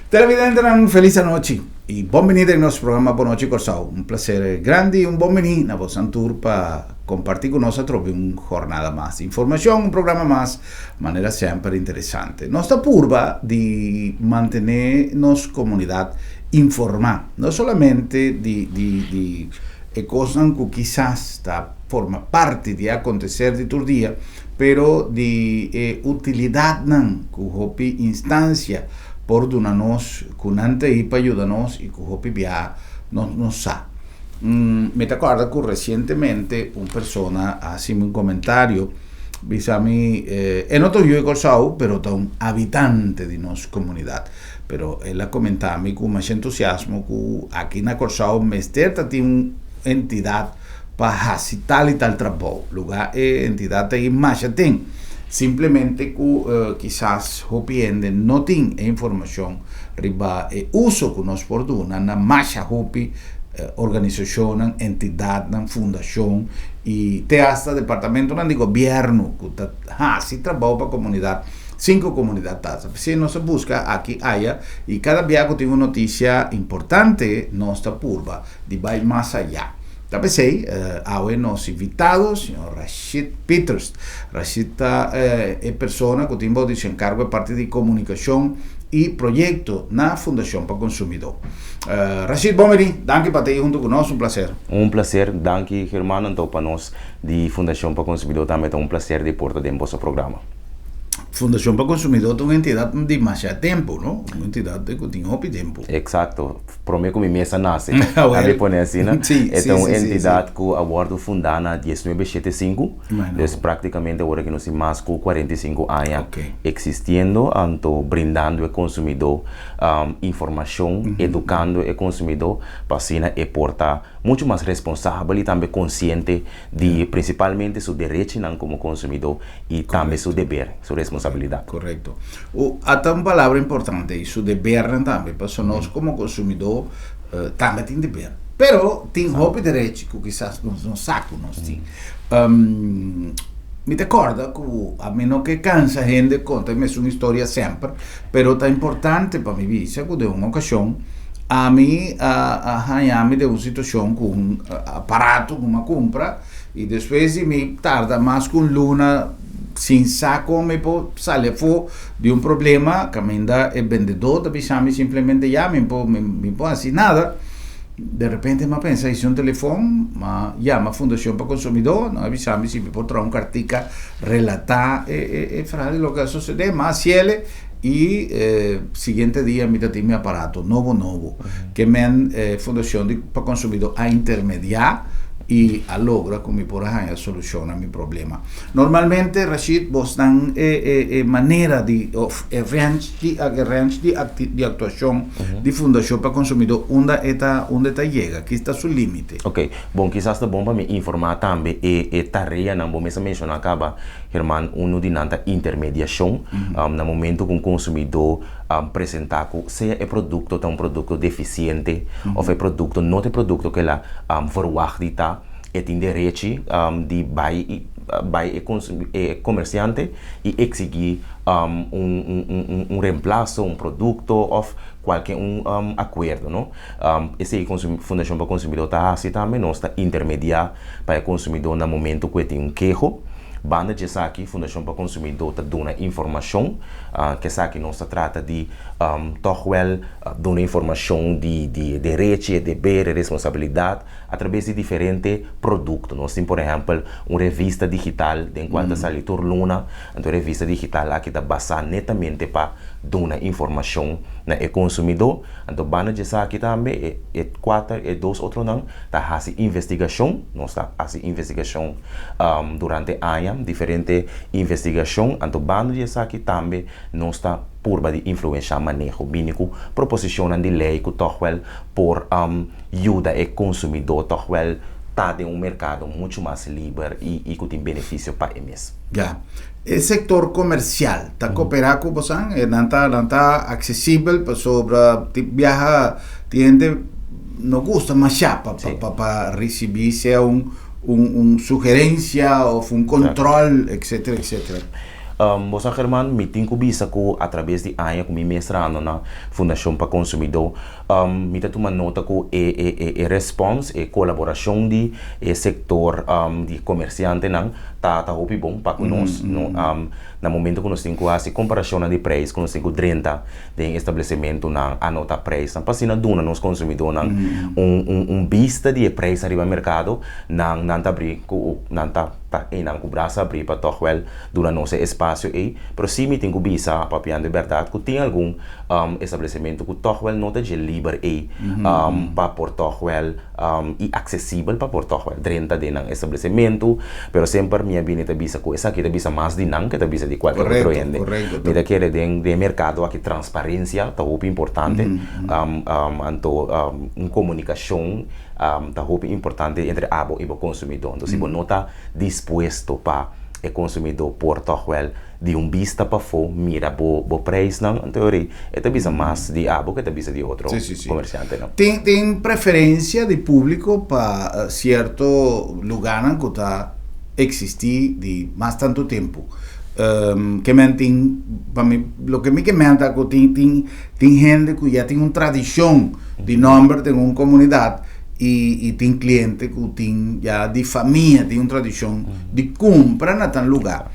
Televidentenan, felis anochi i bon bini den nos programa Bon Nochi Kòrsou. Un plaser grandi i un bon bini na bosan tur pa kompartí ku nos atrobe un hornada mas di informashon, un programa mas manera semper interesante. Nos ta purba di mantené nos komunidat informá, no solamente di di di e kosnan ku kisas ta forma parti di e akonteser di tur dia, pero di e utilidatnan ku hopi instansia por duna nos, ku nan ta ei pa yuda nos i ku hopi biaha nos no sa. Mi ta kòrda ku resientemente un persona a hasi mi un komentario, bisa mi, e no ta un yu di Kòrsou, pero ta un habitante di nos komunidat. Pero el a komentá mi ku masha entusiasmo ku aki na Kòrsou mester ta tin un entidat pa hasi tal i tal trabou. Lugá e entidat ei masha tin. Simplemente ku kisas hopi hende no tin e informashon riba e uso ku nos por duna na masha hopi organisashonnan, entidatnan, fundashon i te asta departamentonan di gobièrnu ku ta hasi trabou pa komunidat sin ku komunidat ta sa. P'esei nos a buska aki aya i kada bia ku tin un notisia importante nos ta purba di bai mas ayá. Ta p'esei awe nos invitado, señor Rashid Pieters. Rashid ta e persona ku tin bou di su enkargo e parti di komunikashon i proyekto na Fundashon pa Konsumidó. Rashid, bon bini. Danki pa ta ei huntu ku nos. Un plaser. Un plaser. Danki, Germán. Anto pa nos di Fundashon pa Konsumidó tambe ta un plaser di por ta den boso programa. Fundashon pa Konsumidó ta un entidat di masha tempu, no? Un entidat ku tin hopi tempu. Eksakto. Promé ku mi mes a nase, a mi pone asina. E ta un entidat ku a wòrdu fundá na diesnuebe shete sinku, dus práktikamente awor aki nos tin mas ku 45 aña eksistiendo, anto brindando e konsumidó informashon, edukando e konsumidó pa asina e por ta muchu mas responsabel i tambe konsiente di prinsipalmente su derechinan komo konsumidó i tambe su deber, su responsabilidat. Korekto. U ata un palabra importante ei, su debernan tambe, pasobra nos komo konsumidó tambe tin deber. Pero tin hopi derechi ku kisas nos no sa ku nos tin. Mi ta kòrda ku ami no ke kansa hende konta e mesun historia semper, pero ta importante pa mi bisa ku den un okashon ami a haña mi den un situashon ku un aparato ku mi a kumpra i despues di mi tarda mas ku un luna sin sa kon mi por sali afó di un problema kaminda e bendedó ta bisa mi simplemente ya mi por mi por hasi nada. De repente mi a pensa hisi un telefon, mi a yama Fundashon pa Konsumidó, nan a bisa mi si mi por traha un kartika relatá e frase loke a sosodé, mi a hasiel i e siguiente dia mi ta tin mi aparato nobo nobo. Ke men Fundashon pa Konsumidó a intermediá i a logra ku mi por a haña solushon na mi problema. Normalmente Rashid bosnan e e manera di of e range di e range di di aktuashon di Fundashon pa Konsumidó unda e ta unda e ta yega? Ki ta su limite? Ok, bon kisas ta bon pa mi informá tambe e e tareanan bo mes a menshoná kaba German, unu di nan ta intermediashon na momento ku un konsumidó presentá ku sea e produkto ta un produkto defisiente òf e produkto no ta e produkto ku el a verwagt di ta, e tin derechi di bai bai e e komersiante i eksigí un un un reemplaso, un produkto òf kualke un akuerdo no. Esei Fundashon pa Konsumidó ta hasi tambe, nos ta intermediá pa e konsumidó na momento ku e tin un keho. Banda di esaki Fundashon pa Konsumidó ta duna informashon, ku esaki nos ta trata di tòg wèl duna informashon di di e derechi, e deber, e responsabilidat atrabes di diferente produkto. Nos tin por ehèmpel un revista digital den kual ta sali tur luna, anto e revista digital aki ta basá netamente pa duna informashon na e konsumidó. Anto banda di esaki tambe e e kuater e dos otronan ta hasi investigashon, nos ta hasi investigashon durante aña, diferente investigashon, anto banda di esaki tambe nos ta purba di influenshá maneho bini ku proposishonnan di lei ku tòg wèl por yuda e konsumidó tòg wèl ta den un merkado muchu mas liber i i ku tin benefisio pa e mes. Ya. E sektor komersial ta koperá ku bosan? E nan ta nan ta aksesibel pasobra tin biaha tin hende no gusta mashá pa pa pa risibí sea un un un sugerensia òf un kontròl etsetera etsetera. Bo sa German, mi tin ku bisa ku atraves di aña ku mi mes trahando na Fundashon pa Konsumidó, mi ta tuma nota ku e e e e respons, e kolaborashon di e sektor di komersiantenan ta ta hopi bon pa ku nos. No na momento ku nos tin ku hasi komparashonnan di preis ku nos tin ku drenta den establesementunan, anota preisnan pa asina duna nos konsumidónan un un un bista di e preisnan riba merkado, nan nan ta abrí ku nan ta ta einan ku brasa abrí pa tòg wèl duna nos e espasio ei, pero sí mi tin ku bisa, papiando e bèrdat, ku tin algun establesimentu ku tòg wèl no ta dje liber ei pa por tòg wèl i aksesibel pa por tòg wèl drenta den nan establesimentu, pero semper mi a bini ta bisa ku esaki ta bisa mas di nan ke ta bisa di kualke otro hende. Mi ta kere den den e merkado aki transparensia ta hopi importante, anto un komunikashon ta hopi importante entre abo i bo konsumidó. Anto si bo no ta dispuesto pa e konsumidó por tòg wèl di un bista pafó mira bo bo preisnan, anto e e ta bisa mas di abo ku e ta bisa di otro komersiantenan. Tin tin preferensia di públiko pa sierto lugánan ku ta eksistí di mas tantu tempu. Ke men tin pa mi loke mi ke men ta ku tin tin tin hende ku ya tin un tradishon di nòmber den un komunidat i tin kliente ku tin ya di famia tin un tradishon di kumpra na tan lugá.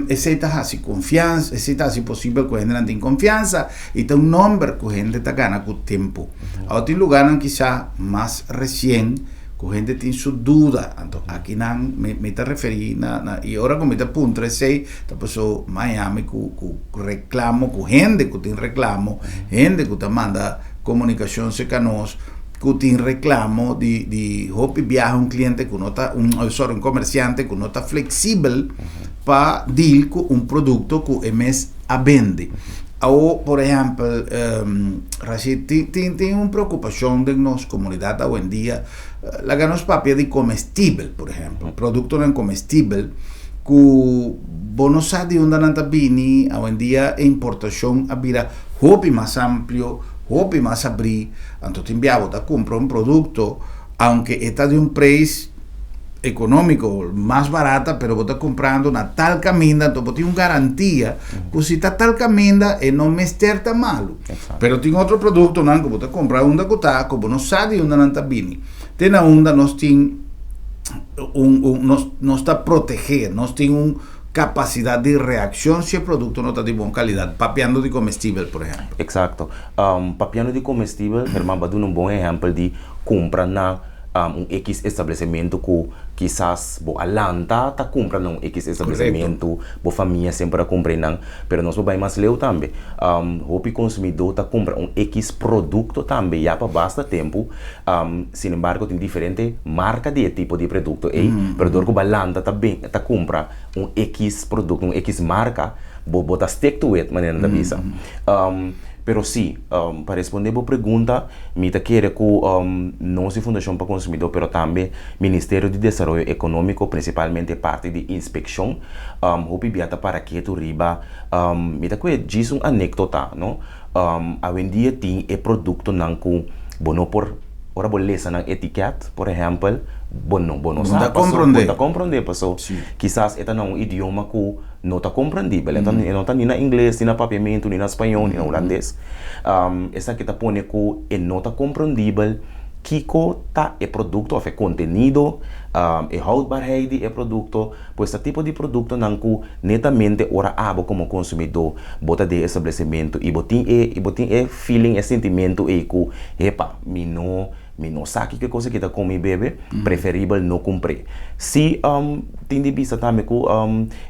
Esei ta hasi konfiansa, esei ta hasi posibel ku hendenan tin konfiansa i ta un nòmber ku hende ta gana ku tempu. Awor tin lugánan kisá mas resien ku hende tin su duda, anto akinan mi ta referí na na i ora ku mi ta puntra esei ta paso Miami ku ku reklamo ku hende ku tin reklamo, hende ku ta manda komunikashon serka nos ku tin reklamo di di hopi biaha un kliente ku no ta un sorry un komersiante ku no ta fleksibel pa deal ku un produkto ku e mes a bende. Awo por ehèmpel Rashid tin tin tin un preokupashon den nos komunidat awendia laga nos papia di komestibel por ehèmpel produktonan komestibel ku bo no sa di unda nan ta bini awendia e importashon a bira hopi mas amplio, hopi mas abrí, anto tin bia bo ta kumpra un produkto, aunke e ta di un preis ekonómiko mas barata, pero bo ta kumprando na tal kaminda, anto bo tin un garantia ku si ta tal kaminda e no mester ta malu. Pero tin otro produktonan ku bo ta kumpra unda ku ta ku bo no sa di unda nan ta bini. Te na unda nos tin un un nos nos ta protegé, nos tin un Capacidad di reaccion si e producto no ta di bon calidad, papiando di comestibel, por ehempel. Exacto. Papiando di comestibel, German bo a duna un bon ehempel di cumpra na un X establecimento cu kisas bo a lanta ta cumpra na un X establecimento, bo famia semper a cumpra einan, pero nos por bay mas leu tambe. Hopi consumidor ta cumpra un X producto tambe ya pa basta tempo, Sin embargo tin diferente marca di e tipo di producto ey, pero dor cu bo a lanta ta bin ta cumpra un X producto, un X marca, bo bo ta stick to it manera nan ta bisa. Pero si, pa responde bo pregunta, mi ta kere cu nos di Fundacion pa Consumidor pero tambe Ministerio di Desaroyo Economico, principalmente parti di inspeccion, hopi bia ta para ketu riba, mi ta kue djis un anecdota, no? Awendia tin e productonan cu bo no por, ora bo lesa nan etiket, por ehempel, bo no, bo no sa paso, bo ta comprende paso kisas e ta na un idioma cu no ta comprendibel, e no ta ni na ingles, ni na papiamento, ni na spañol, ni na hulandes. Esaki ta pone cu e no ta comprendibel kico ta e producto of e contenido, e houdbaarheid di e producto, pues ta tipo di productonan cu Netamente ora abo komo konsumidó bo ta den e establesimentu i bo tin e i bo tin e feeling, e sentimentu ei ku, hepa, mi no mi no sa kiko e kos aki ta komi i bebe, preferibel no kumpr'é. Si tin di bisa tambe ku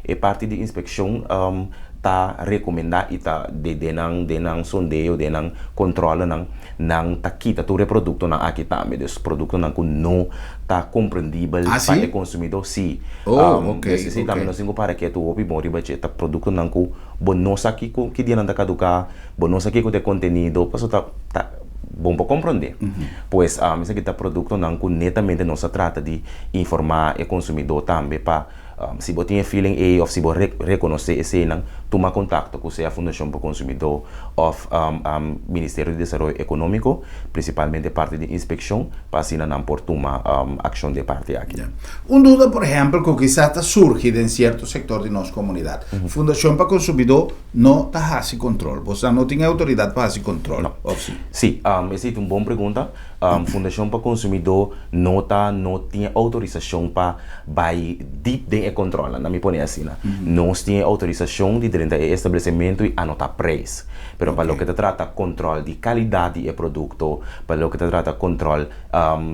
e parti di inspekshon ta rekomendá i ta de den nan den nan sondeo, den nan kòntròlenan, nan ta kita tur e produktonan aki tambe. Dus produktonan ku no ta komprendibel Ah, pa sí? e konsumidó, sí. Oh, ok, Dus esei tambe ok. nos tin ku para ketu hopi bon riba dje. Ta produktonan ku bo no sa kiko, ki dianan ta kaduká, bo no sa kiko ta e kontenido, pasobra ta ta bon pa komprondé. Pues esaki ta produktonan ku netamente nos ta trata di informá e konsumidó tambe pa. Si bo tin e feeling ei òf si bo rekonosé eseinan, tuma kontakto ku sea Fundashon pa Konsumidó òf Ministerio di Desaroyo Ekonómiko, prinsipalmente parti di inspekshon, pa asina nan por tuma akshon di e parti aki. Un duda, por ehèmpel, ku kisas ta surgi den sierto sektor di nos komunidat. Fundashon pa Konsumidó no ta hasi kontrol. Boso no tin e outoridat pa hasi kontrol, òf si? Sí, esei ta un bon pregunta. Fundashon pa Konsumidó no ta no tin e outorisashon pa bai dip den e kontrolnan, na mi pone asina. Nos tin e outorisashon di drenta e establesementu i anotá preis. Pero pa loke ta trata kontrol di kalidat di e produkto, pa loke ta trata kontrol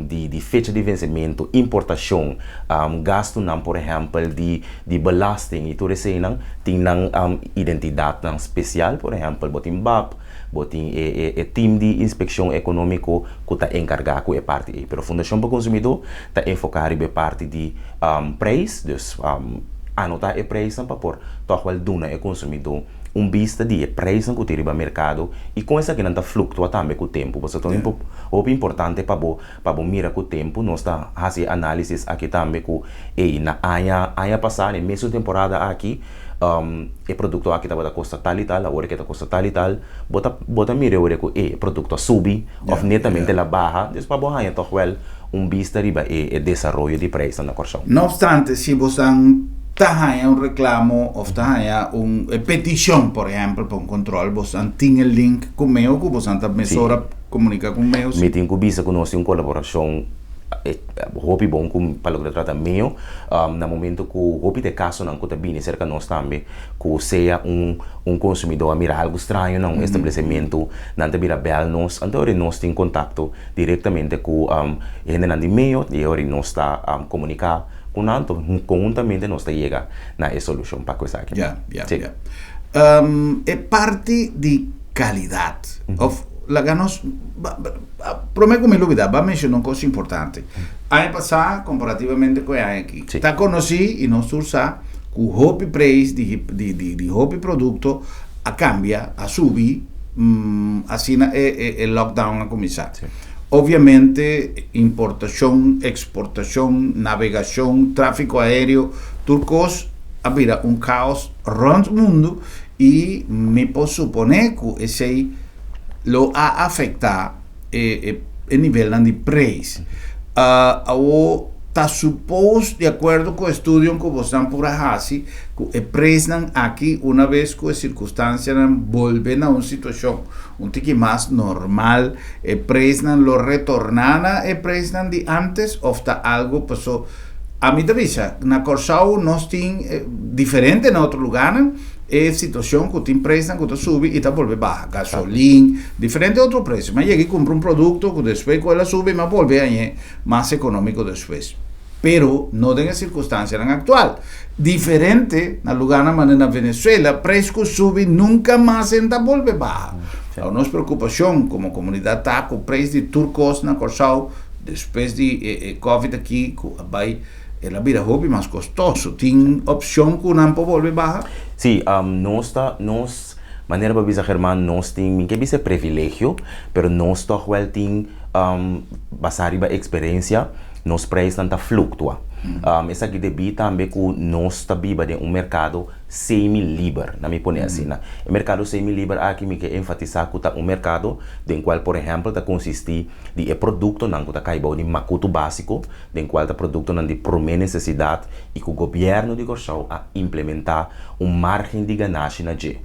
di di fecha di vensementu, importashon, gastunan por ehèmpel di di belasting i tur eseinan tin nan identidatnan spesial, por ehèmpel bo tin bab, Bo tin e e e team di inspekshon ekonómiko ku ta enkargá ku e parti ei. Pero Fundashon pa Konsumidó ta enfoká riba e parti di preis, dus anotá e preisnan pa por tòg wèl duna e konsumidó un bista di e preisnan ku tin riba merkado i kon esakinan ta fluktua tambe ku tempu. Pasobra ta un hopi importante pa bo pa bo mira ku tempu. Nos ta hasi e análisis aki tambe ku ei na aña aña pasá na e mesun temporada aki e produkto aki tabata kosta tal i tal, awor e ke ta kosta tal i tal, bo ta bo ta mira awor ku e produkto a subi òf netamente el a baha, dus pa bo haña tòg wèl un bista riba e e desaroyo di preisnan na Kòrsou. No opstante, si bosan ta haña un reklamo òf ta haña un petishon, por ehèmpel, pa un kòntròl, bosan tin e link ku meo ku bosan ta mesora komuniká ku meo? Mi tin ku bisa ku nos tin un kolaborashon hopi bon ku pa loke ta trata meo. Na momento ku hopi ta e kasonan ku ta bini serka nos tambe ku sea un un konsumidó a mira algu straño na un establesementu, nan ta bira bèl nos, anto ora nos tin kontakto direktamente ku e hendenan di meo i ora nos ta komuniká ku nan, anto konhuntamente nos ta yega na e solushon pa ku esaki. Ya, ya, ya. E parti di kalidat òf laga nos Prome ku mi lubida, bo a menshona un kos importante. Aña pasá, komparativamente ku e aña aki, ta konosí i nos tur sa ku hopi preis di di hopi produkto a kambia, a subi, asina e lockdown a kuminsá. Obviamente, importashon, eksportashon, nabegashon, tráfiko aéreo, tur kos a bira un kaos rònt mundu i mi por suponé ku esei lo a afecta e e nivelnan di prijs. Awo ta suppose di acuerdo cu estudio cu bosnan por a haci cu e prijsnan aki una vez cu e circunstancianan bolbe na un situacion un tiki mas normal e prijsnan lo retorna na e prijsnan di antes of ta algo paso ami ta bisa na Corsou nos tin diferente na otro lugarnan. E situacion cu tin prijsnan cu ta subi y ta bolbe baha, gasolin, diferente otro precio. Mi a yega y cumpra un producto cu despues cu el a subi mi a bolbe hañ'e mas economico despues. Pero no den e circunstancianan actual. Diferente na lugarnan manera na Venezuela, prijs cu subi nunca mas en ta bolbe baha. Awor nos preocupacion como comunidad ta cu prijs di tur cos na Corsou despues di e covid aki cu a bay. El a bira hopi mas kostoso. Tin opshon ku nan por bolbe baha? Sí, nos ta, nos, manera bo a bisa German, nos tin, mi ke bisa privilegio, pero nos tòg wèl tin, basá riba eksperensia, nos preisnan ta fluktua. Esaki debí tambe ku nos ta biba den un merkado semi-liber, na mi pone asina. E merkado semi-liber aki mi ke enfatisá ku ta un merkado den kual, por ehèmpel, ta konsistí di e produktonan ku ta kai bou di makutu básiko, den kual ta produktonan di promé nesesidat i ku gobièrnu di Kòrsou a implementá un márgen di ganashi na dje.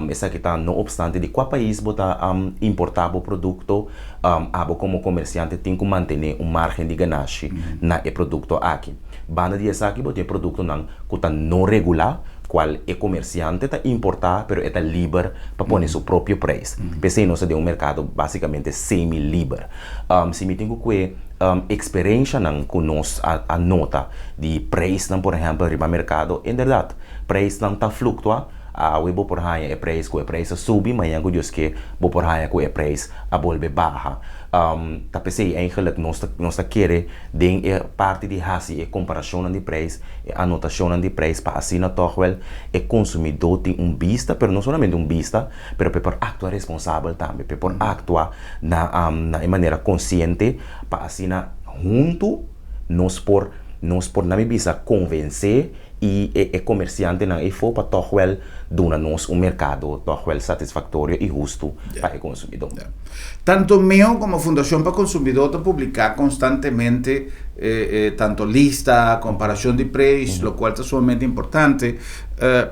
Esaki ta no opstante di kua pais bo ta importá bo produkto, abo komo komersiante tin ku mantené un márgen di ganashi na e produkto aki. Banda di esaki bo tin e produktonan ku ta no regulá, kual e komersiante ta importá pero e ta liber pa pone su propio preis. P'esei nos ta den un merkado básikamente semi-liber. Si mi tin ku kue Eksperenshanan ku nos a nota di preisnan por ehèmpel riba merkado, inderdat preisnan ta fluktua, awe bo por haña e preis ku e preis a subi, mañan ku Dios ke bo por haña ku e preis a bolbe baha. Ta p'esei eigenlik nos ta nos ta kere den e parti di hasi e komparashonnan di preis, e anotashonnan di preis pa asina tòg wèl e konsumidó tin un bista, pero no solamente un bista, pero p'e por aktua responsabel tambe, p'e por aktua na na e manera konsiente pa asina huntu nos por nos por na mi bisa konvensé. i e komersiantenan eifó pa tòg wèl duna nos un merkado tòg wèl satisfaktorio i hustu pa e konsumidó. Tanto meo komo Fundashon pa Konsumidó ta publiká konstantemente tanto lista, komparashon di preis, lokual ta sumamente importante,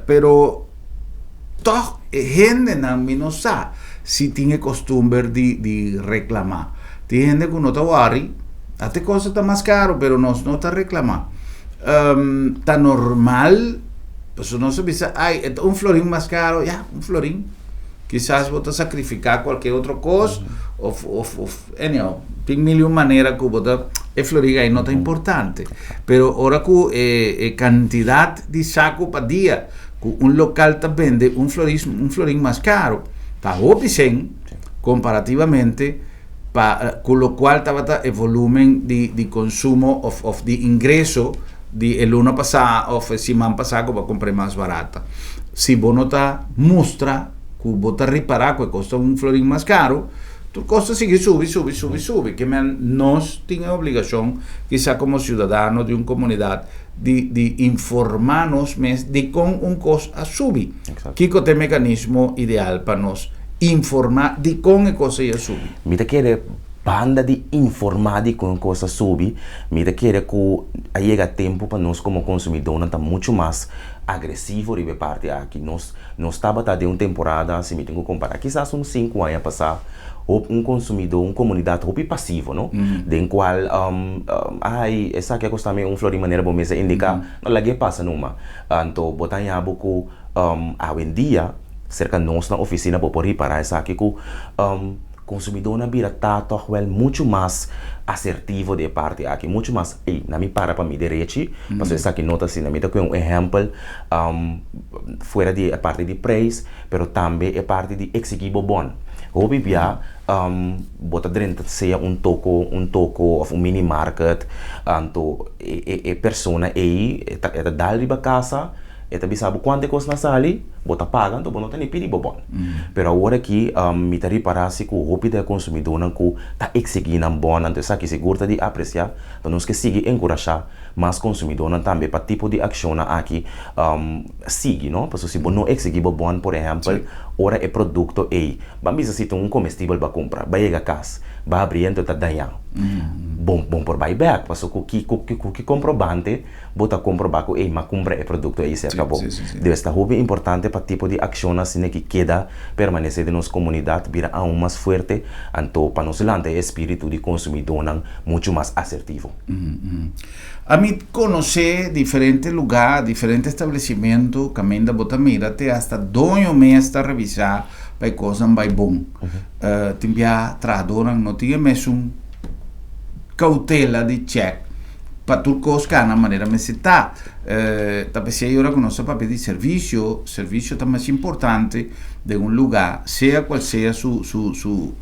pero tòg e hendenan mi no sa si tin e kostumber di reklamá. Tin hende ku no ta wòri, ata e kos ta mas karu, pero nos no ta reklamá. Ta normal, pasobra nos ta bisa, ai, e ta un florin mas karu, ya, un florin. Kisas bo ta sakrifiká kualke otro kos, òf, òf, òf, anyhow, tin mil i un manera ku bo ta, e florin ei no ta importante. Pero ora ku e, e kantidat di saku pa dia ku un lokal ta bende un floris, un florin mas karu, ta hopi sen komparativamente pa ku lokual tabata e volumen di, di konsumo òf, òf di ingreso di e luna pasá òf e siman pasá ku bo a kumpr'é mas barata. Si bo no ta mustra ku bo ta ripará ku e kos ta un florin mas karu, tur kos ta sigui subi, subi, subi, subi. Ke men nos tin e obligashon, kisá komo siudadano di un komunidat, di di informá nos mes dikon un kos a subi. Kiko ta e mekanismo ideal pa nos informá dikon e kos ei a subi? Mi ta kere Banda di informá di kon kos a subi, mi ta kere ku a yega tempu pa nos komo konsumidónan ta muchu mas agresivo riba e parti aki. Nos nos tabata den un temporada, si mi tin ku kompará kisas un sinku aña pasá, hop un konsumidó, un komunidat hopi pasivo, no? Den kual ai, esaki a kosta mi un florin manera bo mes a indiká, no lag'é pasa numa. Anto bo ta haña bo ku awendia serka nos na ofisina bo por ripará esaki ku Konsumidónan bira ta tòg wèl muchu mas asertivo di e parti aki, muchu mas, ey, na mi para pa mi derechi, pasobra esaki no ta asina. Mi ta kue un ehèmpel fuera di e parti di preis, pero tambe e parti di eksigí bo bòn. Hopi bia bo ta drenta sea un toko, un toko òf un mini market, anto e persona ey e ta dal riba kasa, E ta bisa bo kuantu e kosnan sali, bo ta paga, anto bo no ta ni pidi bo bon. Pero awor aki mi ta ripará si ku hopi di e konsumidónan ku ta eksigí nan bònnan, anto esaki sigur ta di apresiá, ta nos ke sigui enkurashá mas konsumidónan tambe pa tipo di akshonnan aki sigui, no? Pasobra si bo no eksigí bo bòn, por ehèmpel, ora e produkto ei, ban bisa si ta un komestibel bo a kumpra, bo a yega kas, bo a habri anto ta dañá, bo bo por bai bèk, pasobra ku ki ku ki komprobante Bo ta komprobá ku ei m'a kumpra e produkto ei serka bo. Debes ta hopi importante pa tipo di akshonnan asina ki keda permanesé den nos komunidat bira aun mas fuerte, anto pa nos lanta e espíritu di konsumidónan muchu mas asertivo. Ami konosé diferente lugá, diferente establesimentu kaminda bo ta mira te hasta doño mes ta revisá pa e kosnan bai bon. Tin bia trahadónan no tin e mesun koutela di chèk. Pa tur kos kana manera mester ta. Ta p'esei ora ku nos ta papia di servisio, servisio ta mas importante den un lugá, sea kual sea su su su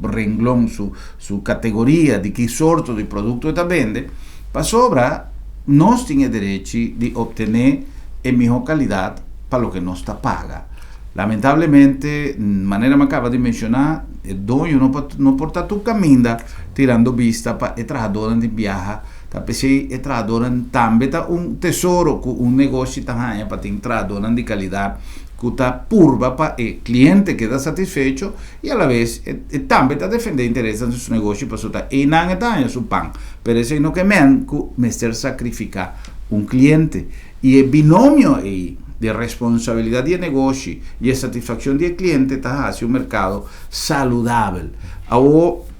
renglon, su su kategoria di ki sorto di produkto e ta bende, pasobra nos tin e derechi di optené e mihó kalidat pa loke nos ta paga. Lamentablemente, manera mi a kaba di menshoná, e doño no por no por ta tur kaminda tirando bista pa e trahadónan di biaha. Ta p'esei e trahadónan tambe ta un tesoro ku un negoshi ta haña pa tin trahadónan di kalidat ku ta purba pa e kliente keda satisfecho i alabes e e tambe ta defendé interesnan di su negoshi pasobra ta einan e ta haña su pan. Pero esei no ke men ku mester sakrifiká un kliente. I e binomio ei di responsabilidat di e negoshi i e satisfakshon di e kliente ta hasi un merkado saludabel. Awor,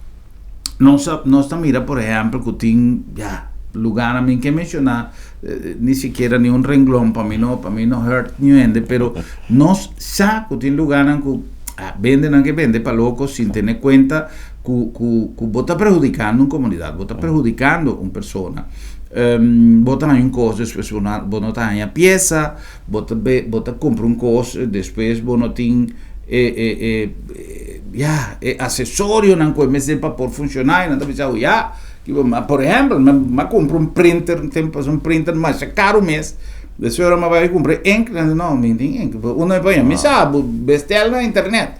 nos a nos ta mira por ehèmpel ku tin ya lugánan mi ke menshoná ni sikiera ni un renglon pa mi no pa mi no hurt niun hende pero nos sa ku tin lugánan ku bende nan ke bende pa loko sin tene kuenta ku ku ku bo ta perhudikando un komunidat, bo ta perhudikando un persona. Bo ta haña un kos despues bo no bo no ta haña piesa, bo ta be bo ta kumpra un kos despues bo no tin e e e ya e asesorionan ku e mester pa por funshoná i nan ta bisa bo ya por ehèmpel mi a kumpra un printer un tempu pasá un printer masha karu mes despues ora mi a bai kumpra e ink nan di no mi no tin ink unda mi por haña mi sa bo bestel na internet.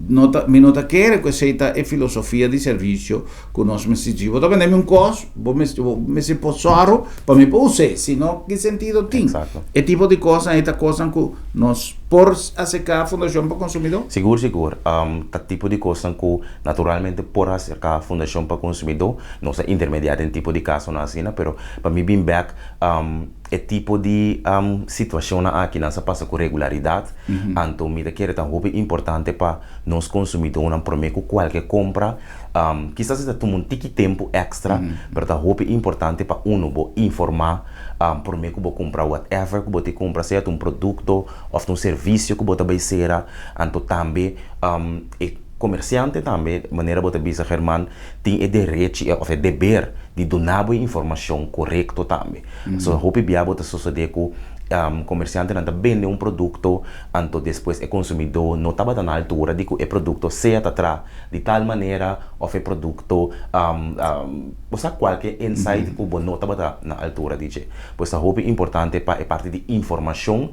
No ta, mi no ta kere ku esei ta e filosofia di servisio ku nos mester dje. Bo ta bende mi un kos, bo mester, bo mester por sòru pa mi por us'é, si no ki sentido tin? E tipo di kosnan ei ta kosnan ku nos por aserká Fundashon pa Konsumidó? Sigur, sigur. Ta tipo di kosnan ku naturalmente por aserká Fundashon pa Konsumidó. Nos ta intermediá den tipo di kasonan asina, pero pa mi bin bèk, E tipo di situacionnan aki nan sa pasa cu regularidad, anto mi ta kere ta hopi importante pa nos consumidornan prome cu cualke compra, kisas e ta tuma un tiki tempo extra, pero ta hopi importante pa uno bo informa prome cu bo cumpra whatever cu bo te cumpra, sea ta un producto of ta un servicio cu bo ta bay cera, anto tambe e comerciante tambe, manera bo ta bisa German, tin e derechi of e deber di duna bo e informacion corecto tambe. Pasobra hopi bia bo ta sosodé ku komersiantenan ta bende un produkto, anto despues e konsumidó no tabata na altura di ku e produkto sea ta traha di tal manera òf e produkto bo sa kualke insight ku bo no tabata na altura di dje. Pues ta hopi importante pa e parti di informashon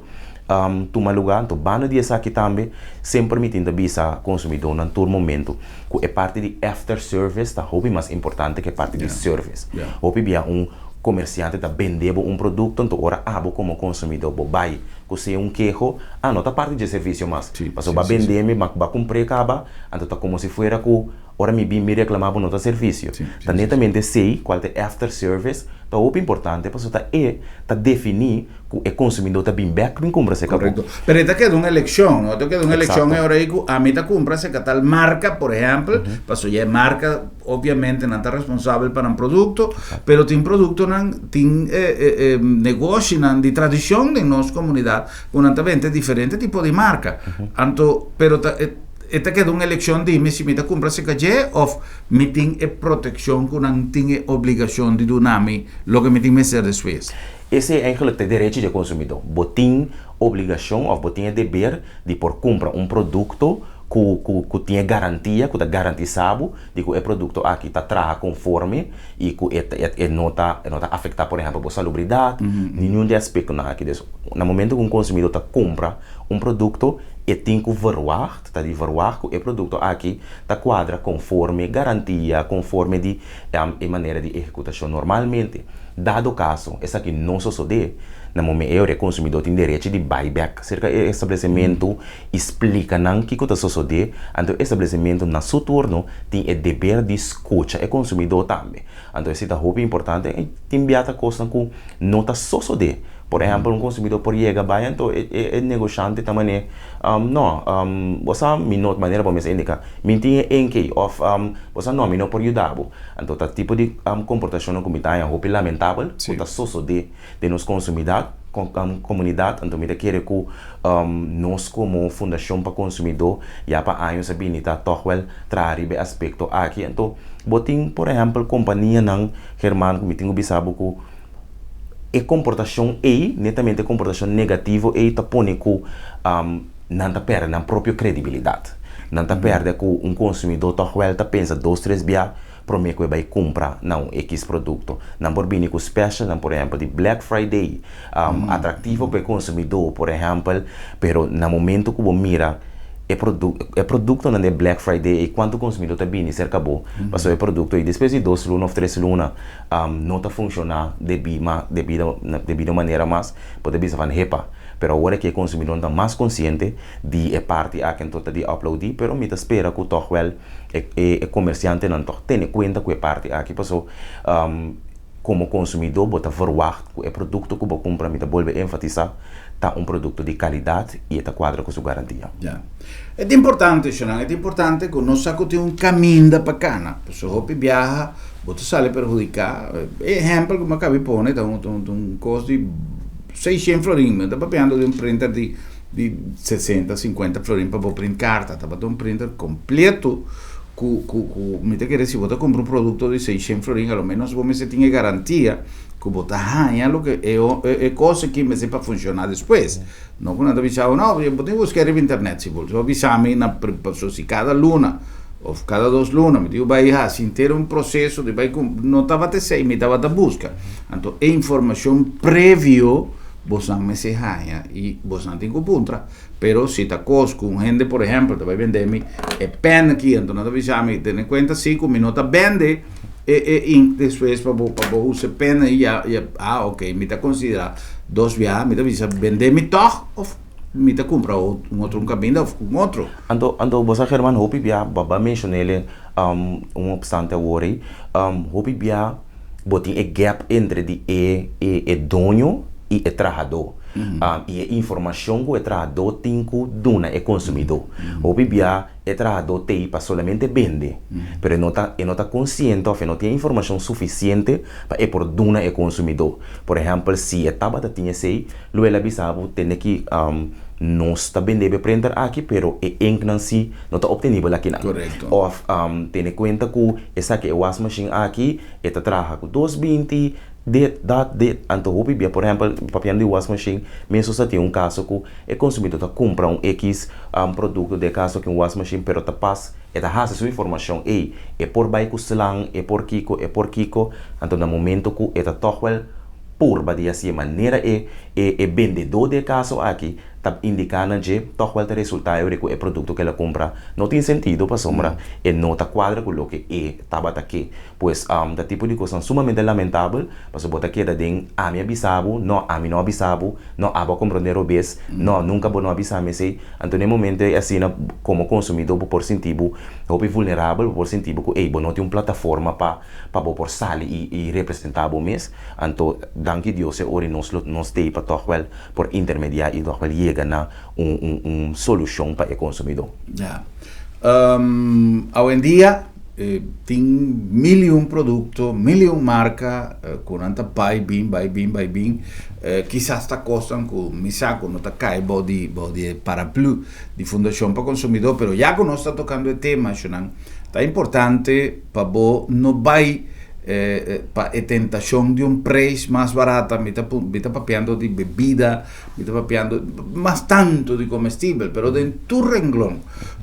tuma lugá. Anto banda di esaki tambe semper mi tin ta bisa konsumidónan tur momento ku e parti di after service ta hopi mas importante ku e parti di service. Hopi bia un Komersiante ta bende bo un produkto, anto ora abo komo konsumidó bo bai ku sea un keho, ah no ta parti dje servisio mas. Pasobra bo a bende mi, bo a kumpr'é kaba, anto ta komo si fuera ku ora mi bin mi reklamá bo no ta servisio. Ta netamente esei, kual ta e after service, ta hopi importante pasobra ta e ta definí ku e konsumidó ta bin bèk bin kumpra serka bo. Korekto. Pero e ta keda un elekshon, no? E ta keda un elekshon e ora ei ku ami ta kumpra serka tal marka, por ehèmpel, pasobra ya e marka obviamente nan ta responsabel pa nan produkto, pero tin produktonan, tin negoshinan di tradishon den nos komunidat ku nan ta bente diferente tipo di marka. Anto, pero ta e ta keda un elekshon di mi si mi ta kumpra serka dje òf mi tin e protekshon ku nan tin e obligashon di duna mi loke mi tin mester despues. Esei eigenlijk ta e derechi dje konsumidó. Bo tin obligashon òf bo tin e deber di por kumpra un produkto ku ku ku tin e garantia, ku ta garantisá bo di ku e produkto aki ta traha konforme i ku e e no ta e no ta afektá por ehèmpel bo salubridat, ni niun di e aspektonan aki. Dus na momento ku un konsumidó ta kumpra un produkto e tin ku verwagt, ta di verwagt ku e produkto aki ta kuadra konforme garantia, konforme di e manera di ehekutashon normalmente. Dado kaso esaki no sosodé, na momen ei ora e konsumidó tin derechi di bai bèk serka e establesimentu i splika nan kiko ta sosodé, anto e establesimentu na su turno tin e deber di skucha e konsumidó tambe. Anto esei ta hopi importante i tin bia ta kosnan ku no ta sosodé. Por ehèmpel, un konsumidó por yega bai anto e e negoshante ta manera, No, bo sa mi no, manera bo mes a indiká, mi tin e enke òf bo sa no, mi no por yuda bo. Anto ta tipo di komportashonnan ku mi ta haña hopi lamentabel ku ta sosodé den nos konsumidat, komunidat. Anto mi ta kere ku nos komo Fundashon pa Konsumidó ya pa años a bini ta tòg wèl traha riba e aspekto aki. Anto bo tin por ehèmpel kompanianan, German, ku mi tin ku bisa bo ku e komportashon ei, netamente e komportashon negativo ei ta pone ku nan ta pèrdè nan propio kredibilidat. Nan ta pèrdè ku un konsumidó tòg wèl ta pensa dos tres bia promé ku e bai kumpra na un ekis produkto. Nan por bini ku specialnan, por ehèmpel di Black Friday, atraktivo pa e konsumidó, por ehèmpel, pero na momento ku bo mira e e produktonan di e Black Friday ei, kuantu konsumidó ta bini serka bo pasobra e produkto ei despues di dos luna òf tres luna no ta funshoná debí ma debido debido manera mas, bo ta bisa van hepa. Pero awor aki e konsumidónan ta mas konsiente di e parti aki anto ta di aplaudí, pero mi ta spera ku tòg wèl e e komersiantenan tòg tene kuenta ku e parti aki paso komo konsumidó bo ta verwagt ku e produkto ku bo kumpra, mi ta bolbe enfatisá, ta un produkto di kalidat i e ta kuadra ku su garantia. Ya. E ta importante, Shonan, e ta importante ku nos sa ku tin un kaminda pa kana. Pasobra hopi biaha bo ta sali perhudiká. E ehèmpel ku mi a kaba di pone ta un un kos di seishent florin, mi ta papiando di un printer di di sesenta, sinkuenta florin pa bo print karta. Tabata un printer kompleto ku ku ku mi ta kere si bo ta kumpra un produkto di seishent florin a lo menos bo mester tin e garantia ku bo ta haña loke e e kos aki mester pa funshoná despues. No ku nan ta bisa bo, no, bo tin ku buska riba internet si bo bo bisa mi na pasobra si kada luna òf kada dos luna mi tin ku bai hasi henter un proseso di bai no tabata esei mi tabata buska. Anto e informashon previo. Boso mester haña i boso tin ku puntra. Pero si ta kos ku un hende, por ehèmpel, ta bai bende mi e pèn aki, anto nan ta bisa mi, tene kuenta si ku mi no ta bende e e ink despues pa bo usa e pèn i ya, ya, ah, ok, mi ta konsiderá dos biaha, mi ta bisa bende mi tòg òf mi ta kumpra un otro un kaminda òf un otro. Anto bo sa, German, hopi bia bo a menshon'é un opstante awor ei, hopi bia bo tin e gap entre di e doño i e trahadó. I e informashon ku e trahadó tin ku duna e konsumidó. Hopi bia e trahadó t'ei pa solamente bende, pero e no ta konsiente òf e no tin informashon sufisiente pa e por duna e konsumidó. Por ehèmpel, si e tabata tin esei, lo el a bisa bo tende ku nos ta bende e printer aki, pero e inknan si no ta optenibel akinan. Òf tene kuenta ku esaki e wasmachine aki, e ta traha ku 220, dit, dat, dit. Anto hopi bia, por ehèmpel, papiando di wasmachine, mes sa tin un kaso ku e konsumidó ta kumpra un X produkto, den kaso aki un wasmachine, pero ta pas, e ta hasi su informashon, ei, e por bai ku slang, e por kiko, e por kiko, anto na momento ku e ta toch wel purba di asina manera e bendedó den kaso aki ta indiká na dje, toch wel ta resultá ku e produkto ku el a kumpra no tin sentido pasobra e no ta kuadra ku loke e tabata ke. Pues ta tipo di kos sumamente lamentabel, pasobra bo ta keda den ami a bisa bo, no, ami no a bisa bo, no, abo a komprondé robes, no, nunka bo no a bisa mi esei. Anto na e momento asina komo konsumidó bo por sinti bo hopi vulnerabel, bo por sinti bo ku ey bo no tin un plataforma pa bo por sali i representá bo mes. Anto danki Dios e ora nos t'ei pa toch wel por intermediá i toch wel yega na un solushon pa e konsumidó. Ja. Awendia tin mil i un produkto, mil i un marka ku nan ta bai bin, bai bin, bai bin. Kisas ta kosnan ku mi sa ku no ta kai bou di e paraplü di Fundashon pa Konsumidó, pero ya ku nos ta tokando e tema, shunan, ta importante pa bo no bai pa e tentashon di un preis mas barata. Mi ta papiando di bebida, mi ta papiando mas tantu di komestibel, pero den tur renglon,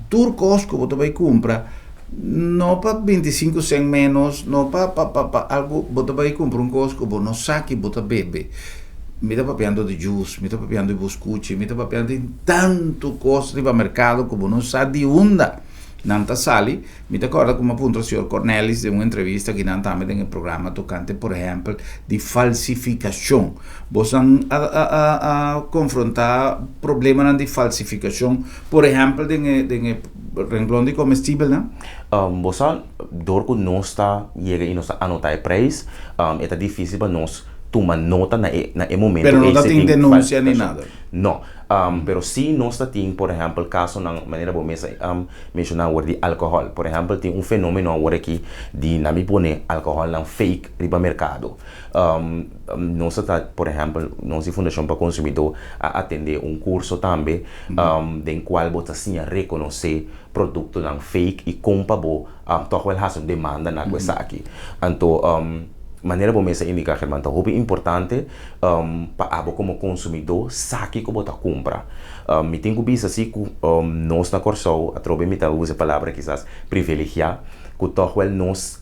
tur kos ku bo ta bai kumpra, no pa 25 cent menos, no pa algu, bo ta bai kumpra un kos ku bo no sa ki bo ta bebe. Mi ta papiando di juice, mi ta papiando di buskuchi, mi ta papiando di tantu kos riba merkado ku bo no sa di unda nan ta sali. Mi ta kòrda ku mi a puntra señor Cornelis den un entrevista ku nan tambe den e programa tokante, por ehèmpel, di falsifikashon. Boso a konfrontá problemanan di falsifikashon, por ehèmpel, den e renglon di komestibelnan? Bo sa, dor ku nos ta yega i nos ta anotá e preis, e ta difísil pa nos tuma nota na e momento. Pero no ta tin denunsia ni nada? No, pero si nos ta tin, por ehèmpel, kasonan manera bo mes a menshoná awor di alkohòl. Por ehèmpel, tin un fenómeno awor aki di nan mi pone alkohòlnan fake riba merkado. Nos ta, por ehèmpel, nos di Fundashon pa Konsumidó a atendé un kurso tambe den kual bo ta siña rekonosé produktonan fake i kon pa bo tòg wèl hasi un demanda na ku esaki. Anto manera bo mes a indiká, German, ta hopi importante pa abo komo konsumidó sa kiko bo ta kumpra. Mi tin ku bisa si ku nos na Kòrsou, atrobe mi ta usa e palabra kisas privilegiá, ku tòg wèl nos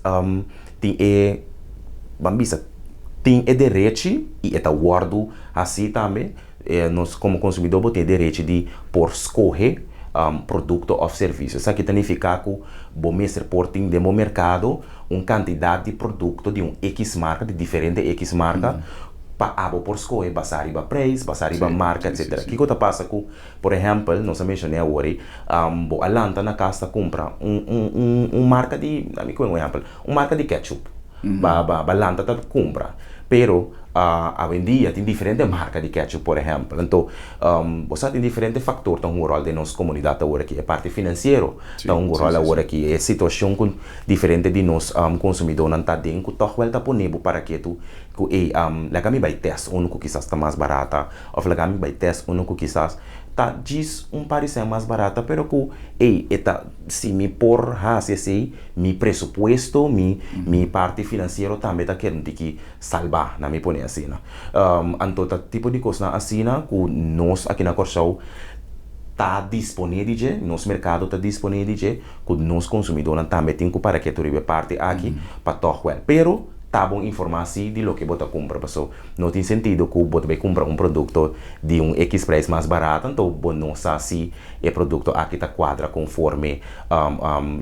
tin e, ban bisa, tin e derechi i e ta wòrdu hasi tambe, nos komo konsumidó bo tin e derechi di por skohe produkto òf servisio. Esaki ta nifiká ku bo mester por tin den bo merkado un kantidat di produkto di un X marka, di diferente X marka, pa abo por skohe basá riba preis, basá riba marka, etsetera. Kiko ta pasa ku, por ehèmpel, nos a menshoné awor ei, bo a lanta na kas ta kumpra un marka di, mi kohe un ehèmpel, un marka di ketchup. Bo a lanta ta kumpra. Pero awendia tin diferente marka di ketchup, por ehèmpel. Anto, bo sa tin diferente faktor ta hunga ròl den nos komunidat awor aki. E parti finansiero ta hunga ròl awor aki. E situashon ku diferente di nos konsumidónan ta den ku tòg wèl ta pone bo para ketu ku ey, laga mi bai tèst unu ku kisas ta mas barata òf laga mi bai tèst unu ku kisas ta djis un par di sèn mas barata, pero ku ey e ta si mi por hasi esei mi presupuesto, mi parti finansiero tambe ta keda un tiki salbá, na mi pone asina. Anto ta tipo di kosnan asina ku nos aki na Kòrsou ta disponé di dje, nos merkado ta disponé di dje, ku nos konsumidónan tambe tin ku para ketu riba e parti aki pa tòg wèl. Pero. ta bon informá sí di loke bo ta kumpra paso no tin sentido ku bo ta bai kumpra un produkto di un X prijs mas barato anto bo no sa si e produkto aki ta kuadra konforme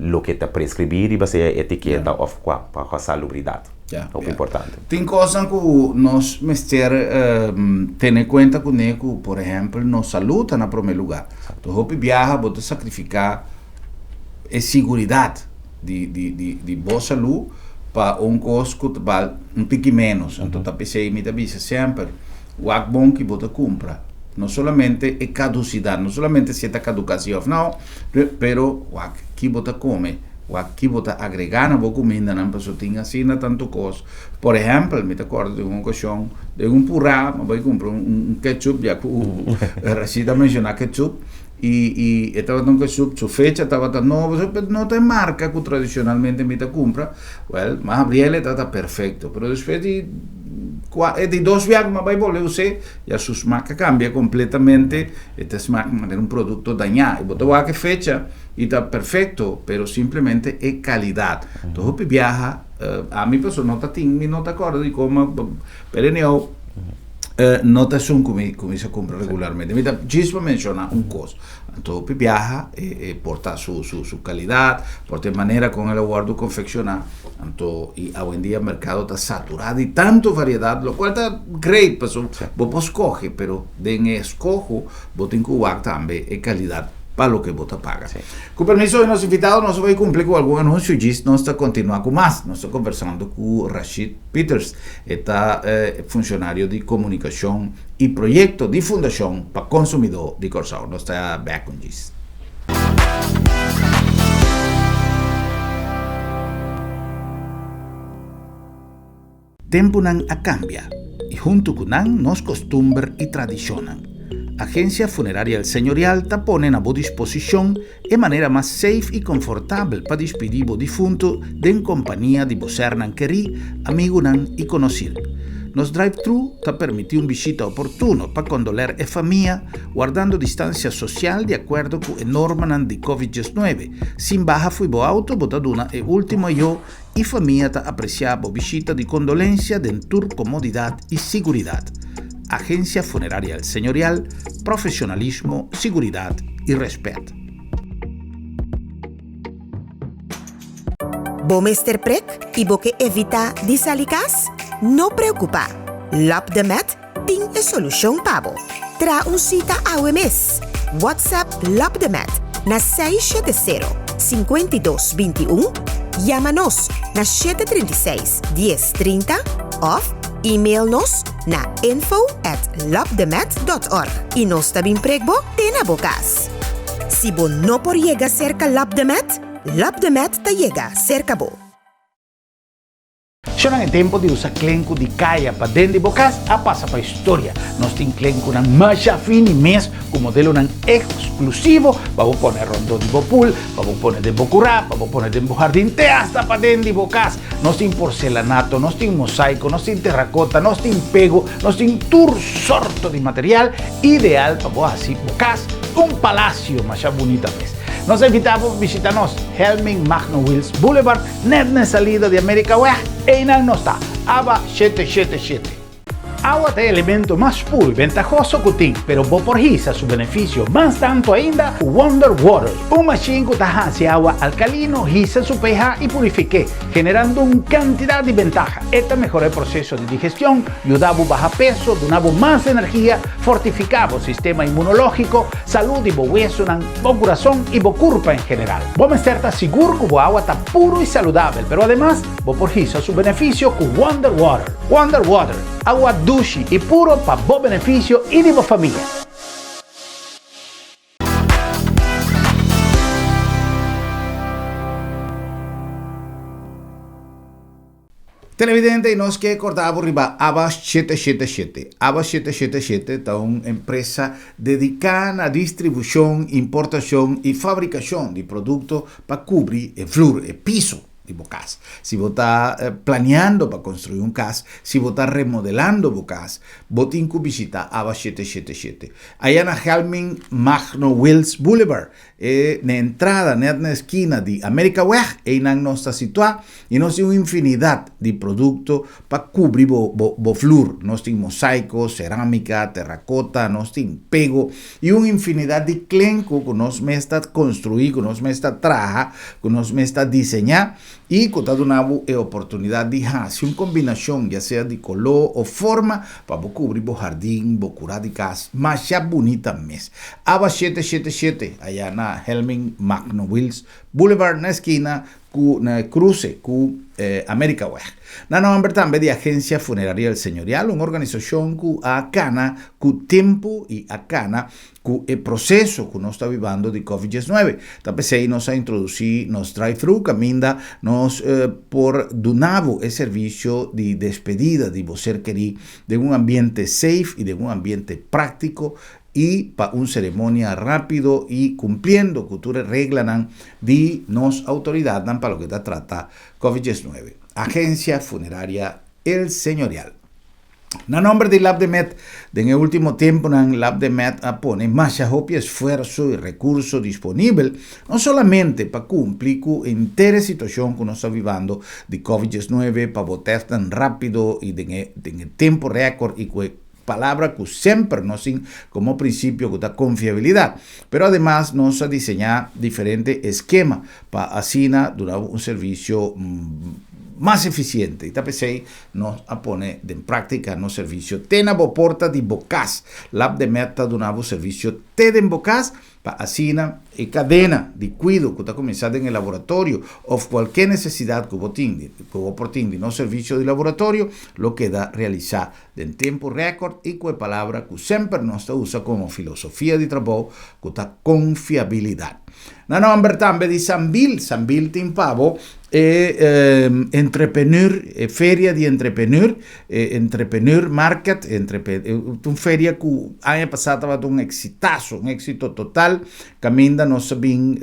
loke ta preskribí riba sea e etiketa òf kua pa salubridat. Hopi importante. Tin kosnan ku nos mester tene kuenta kuné ku por ehèmpel nos salú ta na promé lugá. Hopi biaha bo ta sakrifiká e siguridat di di di di bo salú pa un kos ku ta bal un tiki ménos. Anto ta p'esei mi ta bisa semper, wak bon ki bo ta kumpra. No solamente e kadusidat, no solamente si e ta kaduká si òf nò, pero wak ki bo ta kome, wak ki bo ta agregá na bo kumindanan pasobra tin asina tantu kos. Por ehèmpel, mi ta kòrda di un okashon den un purá mi a bai kumpra un ketchup ya ku Rashid a menshoná ketchup. I i e tabata un ketchup, su fecha tabata nobo, so pero no ta e marca cu tradicionalmente mi ta cumpra. Well, m'a habriel e tabata perfecto, pero despues di cua e di dos bia cu m'a bay bolbe us'e, ya su smaak a cambia completamente, e ta smaak manera un producto daña. Y bo ta wak e fecha y ta perfecto, pero simplemente e calidad. Enton hopi biaha, ami pasobra no ta tin, mi no ta acorda di como, pero anyhow, No ta esun ku mi kuminsá kumpra regularmente. Mi ta djis pa menshoná un kos. Anto hopi biaha e e por ta su su su kalidat, por ta e manera kon el a wòrdu konfekshoná. Anto i awendia merkado ta saturá di tantu variedat, lokual ta great pasobra bo por skohe, pero den e eskoho bo tin ku wak tambe e kalidat pa loke bo ta paga. Ku permiso di nos invitado nos a bai kumpli ku algun anunsio djis nos ta kontinuá ku mas. Nos ta kombersando ku Rashid Pieters. E ta funshonario di komunikashon i proyekto di Fundashon pa Konsumidó di Kòrsou. Nos ta bèk un djis. Tempunan a kambia i huntu ku nan nos kostumber i tradishonnan. Agensia Funeraria El Señorial ta pone na bo disposishon E manera mas safe i konfortabel pa dispidí bo difuntu den kompania di bo sernan kerí, amigunan i konosir. Nos drive-thru ta permití un bishita oportuno pa kondoler e famia, wardando distansia sosial di akuerdo ku e normanan di Covid 19. Sin baha fui bo auto bo ta duna e último ayó i famia ta apresiá bo bishita di kondolensia den tur komodidat i siguridat. Agensia Funeraria El Señorial, profesionalismo, siguridat i rèspèt. Bo mester prek i bo ke evitá di sali kas? No preokupá! Lap de Met tin e solushon pa bo. Traha un sita awe mes! WhatsApp Lap de Met na 670 52 21, yama nos na 736 10 30 òf email nos na info at lapdemet.org i nos ta bin prek bo te na bo kas. Si bo no por yega serka Lap de Met, Lap de Met ta yega serka bo. Shonnan e tempo di usa klenku di kaya pa den di bo kas a pasa pa historia. Nos tin klenkunan masha fini mes ku modelonan eksklusivo pa bo pone rondó di bo pool, pa bo pone den bo kurá, pa bo pone den bo hardin te asta pa den di bo kas. Nos tin porcelanato, nos tin mosaico, nos tin terracota, nos tin pego, nos tin tur sorto di material ideal pa bo haci bo cas un palacio masha bunita mes. Nos a invita bo pa bishita nos Helming Magno Wiels Boulevard net na e salida di Amerikaweg, eynan nos ta, aba shete shete shete. Awa ta e elemento mas puru i bentahoso ku tin, pero bo por hisa su benefisio mas tantu ainda ku Wonder Water, un mashin ku ta hasi awa alkalino hisa su pH i purifik'é, generando un kantidat di bentaha. E ta mehorá e proseso di digestion, yuda bo baha peso, duna bo mas energia, fortifiká bo sistema inmunológiko, salú di bo wesunan, bo kurason i bo kurpa en general. Bo mester ta sigur ku bo awa ta puru i saludabel, pero ademas bo por hisa su benefisio ku Wonder Water. Wonder Water, awa dushi i puro pa bo benefisio i di bo famia. Televidente y nos ke corda bo riba Aba shete shete shete. Aba shete shete shete ta un empresa dedica na distribucion, importacion y fabricacion di producto pa cubri e vloer, e piso. di bo kas. Si bo ta planeando pa konstruí un kas, si bo ta remodelando bo kas, bo tin ku bishitá Aba 777. Aya na Helmin Magno Wiels Boulevard, e na entrada nèt na eskina di Amerikaweg, einan nos ta situá i nos tin un infinidat di produkto pa kubri bo bo bo flur. Nos tin mosaiko, serámika, terrakota, nos tin pego i un infinidat di klenku ku nos mes ta konstruí, ku nos mes ta traha, ku nos mes ta diseñá i ku ta duna bo e oportunidat di hasi un kombinashon ya sea di koló o forma pa bo kubri bo hardin, bo kurá di kas masha bunita mes. Aba 777 aya na Helmin Magno Wiels Boulevard na eskina ku na e kruse ku Amerikaweg. Na nòmber tambe di Agensia Funeraria El Señorial, un organisashon ku a kana ku tempu i a kana ku e proseso ku nos ta bibando di Covid 19. Ta p'esei nos a introdusí nos drive-thru kaminda nos por duna bo e servisio di despedida di bo ser kerí den un ambiente safe i den un ambiente práktiko i pa un seremonia rápido i kumpliendo ku tur e reglanan di nos outoridatnan pa loke ta trata Covid 19. Agensia Funeraria El Señorial. Na nomber di Labdemed, den e último tempunan Labdemed a pone masha hopi esfuerso i rekurso disponibel, no solamente pa kumpli ku henter e situashon ku nos ta bibando di Covid 19, pa bo tèstnan rápido i den e den e tempu rèkòrt i ku e Palabra ku semper nos tin komo prinsipio ku ta konfiabilidat. Pero ademas nos a diseñá diferente eskema pa asina duna bo un servisio mas efisiente. I ta p'esei nos a pone den práktika nos servisio te na bo porta di bo kas. Labdemed ta duna bo servisio te den bo kas Pa asina e kadena di kuido ku ta kuminsá den e laboratorio òf kualke nesesidat ku bo tin di ku bo por tin di nos servisio di laboratorio lo keda realisá den tempu rèkòrt i ku e palabra ku semper nos ta usa komo filosofia di trabou ku ta konfiabilidat. Na nòmber tambe di Sambil, Sambil tin pa bo e entrepreneur, e feria di entrepreneur, e entrepreneur market, entrepe, ta un feria ku aña pasá tabata un eksitaso, un éksito total, kaminda nos a bin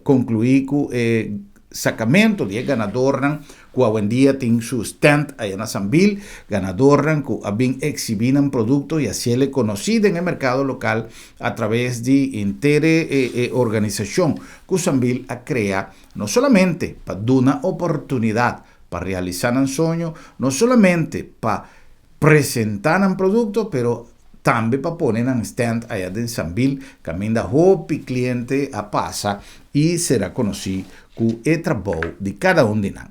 konkluí ku e sakamentu di e ganadornan ku awendia tin su stand aya na Sambil, ganadornan ku a bin eksibí nan produkto i hasiel e konosí den e merkado lokal a traves di henter e organisashon ku Sambil a krea no solamente pa duna oportunidat pa realisá nan soño, no solamente pa presentá nan produkto, pero tambe pa pone nan stand aya den Sambil kaminda hopi kliente a pasa i sera konosí ku e trabou di kada un di nan.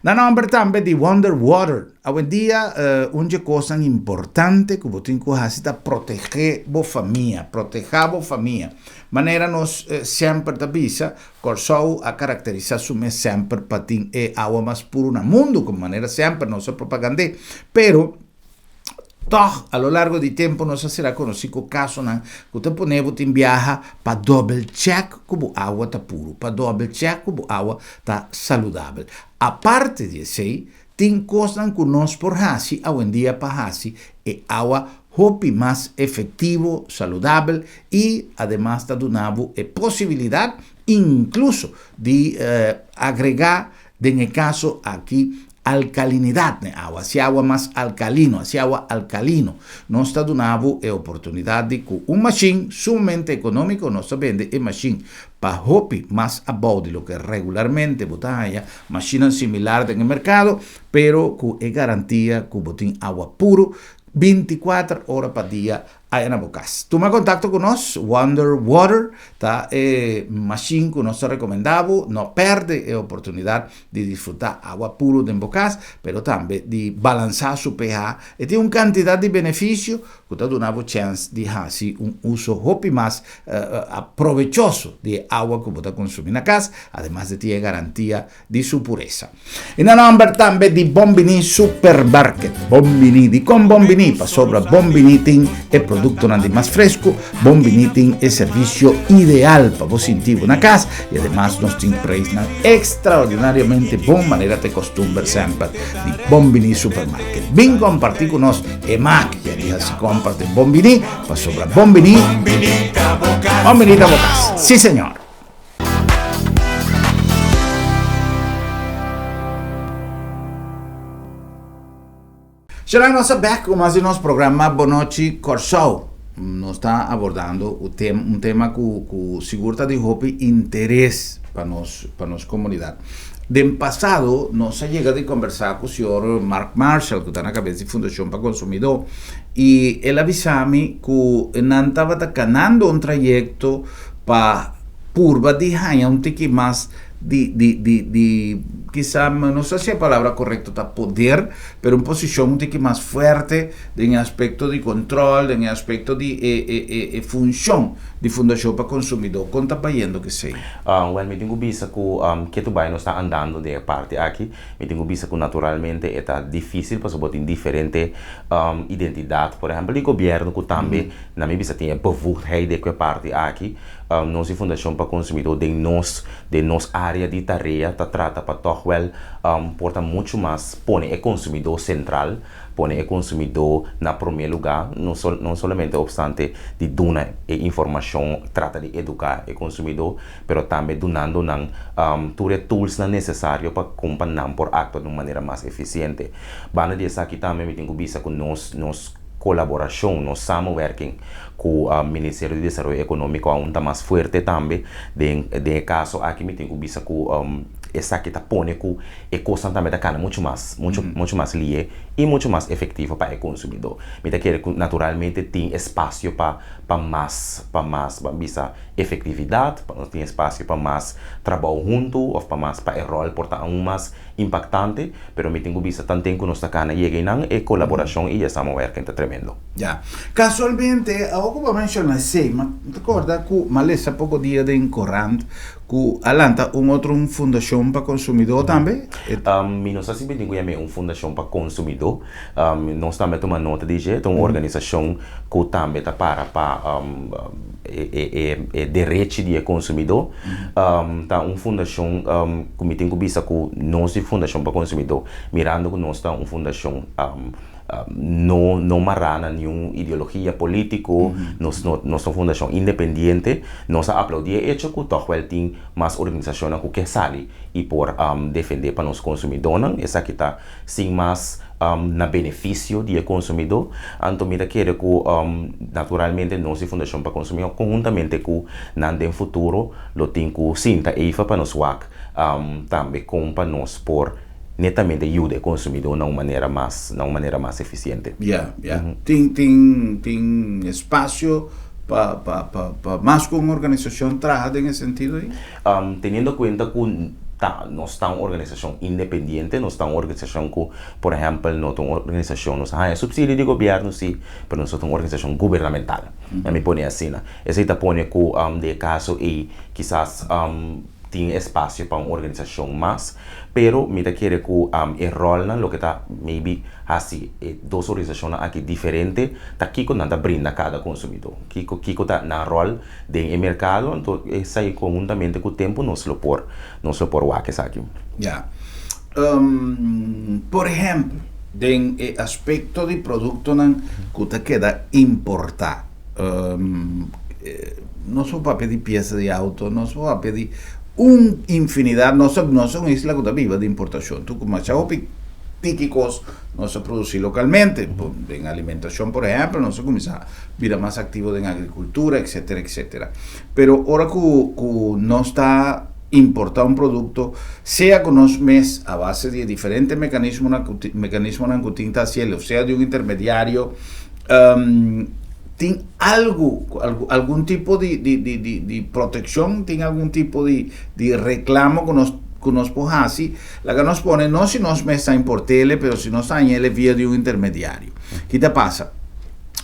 Na nòmber tambe di Wonder Water. Awendia un dje kosnan importante ku bo tin ku hasi ta protegé bo famia, protehá bo famia. Manera nos semper ta bisa, Kòrsou a karakterisá su mes semper pa tin e awa mas puru na mundu, komo manera semper nos a propagand'é. Pero Tòg, a lo largo di tempu nos a sera konosí ku kasonan ku ta pone bo tin biaha pa dòbel chèk ku bo awa ta puru, pa dòbel chèk ku bo awa ta saludabel. Aparte di esei, tin kosnan ku nos por hasi awendia pa hasi e awa hopi mas efektivo, saludabel i ademas ta duna bo e posibilidat inkluso di agregá Den e kaso aki alkalinidat den awa, si awa mas alkalino, hasi awa alkalino. Nos ta duna bo e oportunidat di ku un mashin sumamente ekonómiko, nos ta bende e mashin pa hopi mas abou di loke regularmente bo ta haña mashinnan similar den e merkado, pero ku e garantia ku bo tin awa puru 24 ora pa dia Aya na bo kas. Tuma kontakto ku nos, Wonder Water ta e mashin ku nos ta rekomendá bo. No pèrdè e oportunidat di disfrutá awa puru den bo kas, pero tambe di balansá su pH. E tin un kantidat di benefisio ku ta duna bo chèns di hasi un uso hopi mas probechoso di e awa ku bo ta konsumí na kas, ademas di tin e garantia di su puresa. I na nòmber tambe di Bon Biní Supermarket. Bon Biní, dikon Bon Biní? Pasobra Bon Biní tin e produktonan di mas fresku, Bon Biní tin e servisio ideal pa bo sinti bo na kas i ademas nos tin preisnan ekstraordinariamente bon manera ta e kostumber semper di Bon Biní Supermarket. Bin kompartí ku nos e magia di hasi kompras den Bon Biní, pasobra Bon Biní, Bon Biní ta bo kas. Sí señor! Será nos bèk ku mas di nos programa Bon Nochi Kòrsou. Nos ta abordando un tema ku sigur ta di hopi interes pa nos pa nos komunidat. Den pasado nos a yega di kombersá ku señor Mark Marshall ku ta na kabes di Fundashon pa Konsumidó i el a bisa mi ku nan tabata kanando un trayekto pa purba di haña un tiki mas di di di di kisa no sa si e palabra korekto ta poder pero un posishon un tiki mas fuerte den e aspekto di kontrol den e aspekto di e e e e funshon di Fundashon pa Konsumidó. Kon ta bayendo kesei? Wèl mi tin ku bisa ku ketu bai nos ta andando den e parti aki. Mi tin ku bisa ku naturalmente e ta difísil pasobra bo tin diferente identidat por ehèmpel di gobièrnu ku tambe na mi bisa tin e bevoegdheid den ku e parti aki. Nos di Fundashon pa Konsumidó den nos den nos área di tarea ta trata pa tòg wèl por ta muchu mas pone e konsumidó sentral, pone e konsumidó na promé lugá, no sol no solamente opstante di duna e informashon, trata di eduká e konsumidó, pero tambe dunando nan tur e toolsnan nesesario pa kon pa nan por aktua di un manera mas efisiente. Banda di esaki tambe mi tin ku bisa ku nos nos kolaborashon, nos samenwerking ku Ministerio di Desaroyo Ekonómiko aun ta mas fuerte tambe. Den den e kaso aki mi tin ku bisa ku esaki ta pone ku e kosnan tambe ta kana muchu mas, muchu muchu mas lihe i muchu mas efektivo pa e konsumidó. Mi ta kere ku naturalmente tin espasio pa pa mas pa mas ban bisa efektividat, pa nos tin espasio pa mas trabou huntu òf pa mas pa e ròl por ta aun mas impaktante. Pero mi tin ku bisa tanten ku nos ta kana yega einan e kolaborashon i e samenwerking ta tremendo. Ya. Kasualmente, awor ku bo a menshona esei, mi ta kòrda ku mi a lesa poko dia den korant ku a lanta un otro un fundashon pa konsumidó tambe. Mi no sa si mi tin ku yam'é un fundashon pa konsumidó. Nos tambe a tuma nota di dje. Ta un organisashon ku tambe ta para pa e derechi di e konsumidó. Ta un fundashon ku mi tin ku bisa ku nos di Fundashon pa Konsumidó, mirando ku nos ta un fundashon no no mará na niun ideologia polítiko, nos no nos ta un fundashon independiente, nos a aplaudí e echo ku tòg wèl tin mas organisashonnan ku ke sali i por defendé pa nos konsumidónan. Esaki ta sin mas na benefisio di e konsumidó. Anto mi ta kere ku naturalmente nos di Fundashon pa Konsumidó konhuntamente ku nan den futuro lo tin ku sinta eifa pa nos wak tambe kon pa nos por netamente yuda e konsumidó na un manera mas na un manera mas efisiente. Ya, ya. Tin tin tin espasio pa pa pa pa mas ku un organisashon traha den e sentido ei? Teniendo kuenta ku ta nos ta un organisashon independiente, nos ta un organisashon ku, por ehèmpel, no ta un organisashon, nos ta haña supsidio di gobièrnu sí, pero nos no ta un organisashon gubernamental, na mi pone asina. Esei ta pone ku den e kaso ei kisas tin espasio pa un organisashon mas, pero mi ta kere ku e ròlnan loke ta maybe hasi e dos organisashonnan aki diferente ta kiko nan ta brinda kada konsumidó, kiko kiko ta nan ròl den e merkado, anto esei konhuntamente ku tempu nos lo por nos lo por wak esaki. Ya. Por ehèmpel, den e aspekto di produktonan ku ta keda importá, nos por papia di piesa di auto, nos por papia di un infinidat, nos nos ta un isla ku ta biba di importashon, tur ku masha hopi tiki kos nos ta produsí lokalmente, den alimentashon por ehèmpel nos a kuminsá bira mas aktivo den agrikultura etcetera etcetera. Pero ora ku ku nos ta importá un produkto sea ku nos mes a base di e diferente mekanismonan ku mekanismonan ku tin ta hasiel o sea di un intermediario tin algu algun tipo di di di di di protekshon tin algun tipo di di reklamo ku nos ku nos por hasi laga nos pone no si nos mes ta import'ele pero si nos ta hañ'ele via di un intermediario ki ta pasa?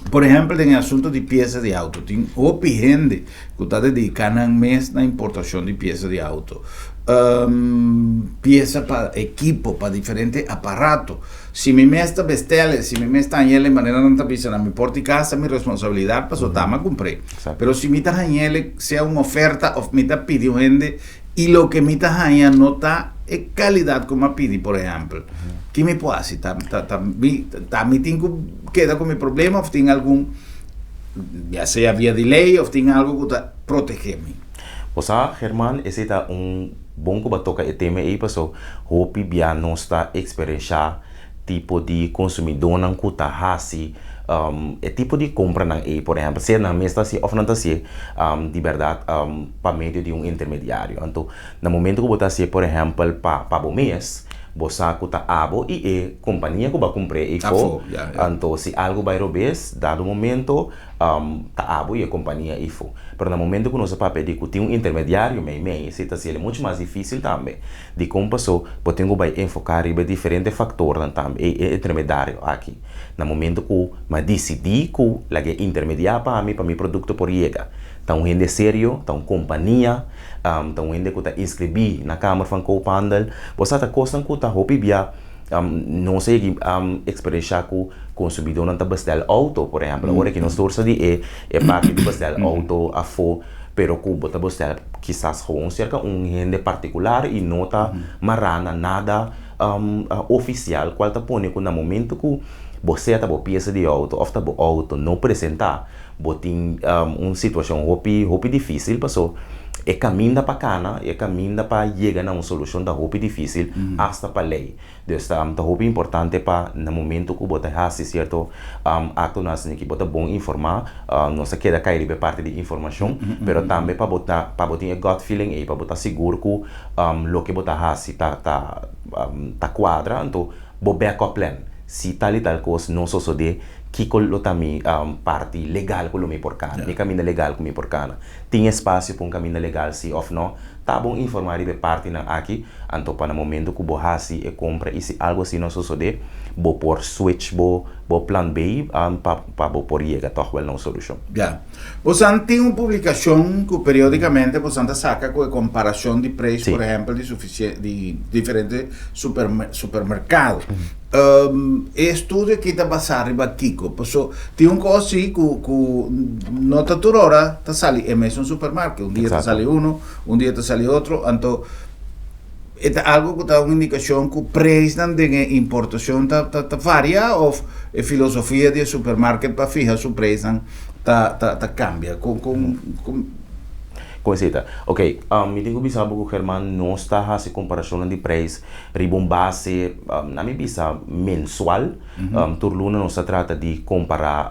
Por ehempel den e asunto di piesa di auto tin hopi hende ku ta dediká nan mes na importashon di piesa di auto, piesa pa ekipo, pa diferente aparato. Si mi mes ta bestèl'e, si mi mes ta hañ'el e manera nan ta bisa na mi por di kas ta mi responsabilidat pasobra ta mi a kumpr'é. Pero si mi ta hañ'el sea un oferta òf mi ta pidi un hende I loke mi ta haña no ta e kalidat ku mi a pidi, por ehèmpel. Ki mi por hasi? Ta, ta, ta mi, ta mi tin ku keda ku mi problema òf tin algun, ya sea via di lei òf tin algu ku ta protegé mi? Bo sa, German, esei ta un bon ku bo a toka e tema ei paso hopi bia nos ta eksperenshá. tipo di konsumidónan ku ta hasi e tipo di kompranan ei, por ehèmpel, sea nan mes ta hasié òf nan ta hasié di bèrdat pa medio di un intermediario. Anto, na momento ku bo ta hasié, por ehèmpel, pa bo mes, bo sa ku ta abo i e kompania ku bo a kumpr'é ei fo. Anto, si algu bai robes, dado momento, ta abo i e kompania ei fo. Pero na momento ku nos a papia di ku tin un intermediario meimei, esei ta hasiel muchu mas difísil tambe. Dikon paso bo tin ku bai enfoká riba e diferente faktornan tambe, e intermediario aki. Na momento ku mi a disidí ku laga e intermediá pa mi, pa mi produkto por yega, ta un hende serio, ta un kompania, ta un hende ku ta inskribí na Kamer van Koophandel. Bo sa ta kosnan ku ta hopi bia nos a yega eksperenshá ku konsumidónan ta bestèl outo, por ehèmpel. Ora ki nos tur sa di e e parti di bestèl outo afó, pero ku bo ta bestèl kisas gewoon serka un hende partikular i no ta mará na nada ofisial, kual ta pone ku na momento ku bo sea ta bo piesa di outo òf ta bo outo no presentá, bo tin un situashon hopi hopi difísil paso e kaminda pa kana, e kaminda pa yega na un solushon ta hopi difísil asta pa lei. Dus ta hopi importante pa na momento ku bo ta hasi sierto aktonan asina ki bo ta bon informá, nos ta keda kai riba e parti di informashon, pero tambe pa bo ta pa bo tin e gut feeling ei, pa bo ta sigur ku loke bo ta hasi ta ta ta kuadra, anto bo backup plan, si tal i tal kos no sosodé, kiko lo ta mi parti legal ku lo mi por kana, mi kaminda legal ku mi por kana. Tin espasio pa un kaminda legal si òf no? Ta bon informá riba e partinan aki, anto pa na momento ku bo hasi e kompra i si algu asina no sosodé, bo por switch bo bo plan B pa pa bo por yega tòg wèl na un solushon. Ya. Bosan tin un publikashon ku periódikamente bosan ta saka ku e komparashon di preis, por ehèmpel, di sufisiente di diferente supermerkado. E estudio aki ta basá riba kiko? Paso tin un kos si ku ku no ta tur ora ta sali e mesun supermarket. Un dia ta sali uno, un dia ta sali otro, anto e ta algo ku ta un indikashon ku preisnan den e importashon ta ta varia òf e filosofia di e supermarket pa fiha su preisnan ta ta ta kambia? Kon kon kon. Kon esei ta? Oké, mi tin ku bisa bo ku German nos ta hasi komparashonnan di preis riba un base, na mi bisa mensual. Tur luna nos ta trata di kompará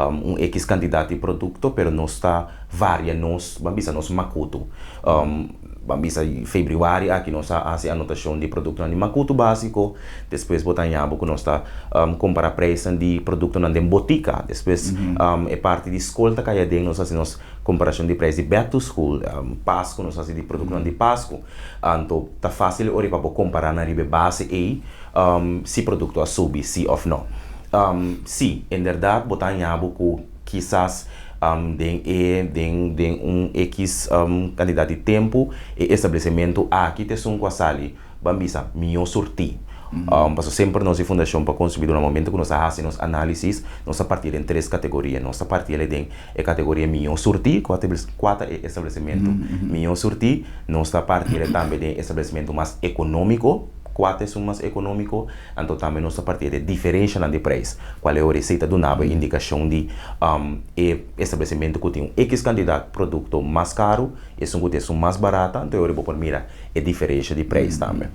un ekis kantidat di produkto, pero nos ta varia nos, ban bisa nos makutu. Ban bisa febrüari aki nos a hasi anotashon di produktonan di makutu básiko, despues bo ta haña bo ku nos ta kompará preisnan di produktonan den botika, despues e parti di skol ta kai aden, nos hasi nos komparashon di preis di back to school, Pasku nos hasi di produktonan di Pasku. Anto ta fásil ora pa bo kompará nan riba e base ei si produkto a subi si òf no. Sí, inderdat bo ta haña bo ku kisas Den e den den un ekis kantidat di tempu e establesementu aki ta esun ku a sali ban bisa mihó surtí. Pasobra semper nos di Fundashon pa Konsumidó na momentu ku nos a hasi nos análisis nos a partí den tres kategoria. Nos a partí el den e kategoria mihó surtí, kua ta kua ta e establesementu mihó surtí. Nos ta partí el tambe den e establesementu mas ekonómiko, kua ta esun mas ekonómiko. Anto tambe nos ta partia di diferenshanan di preis, kual e ora esei ta duna bo e indikashon di e establesimentu ku tin un ekis kantidat produkto mas karu, esun ku tin esun mas barata, anto e ora bo por mira e diferensha di preis tambe.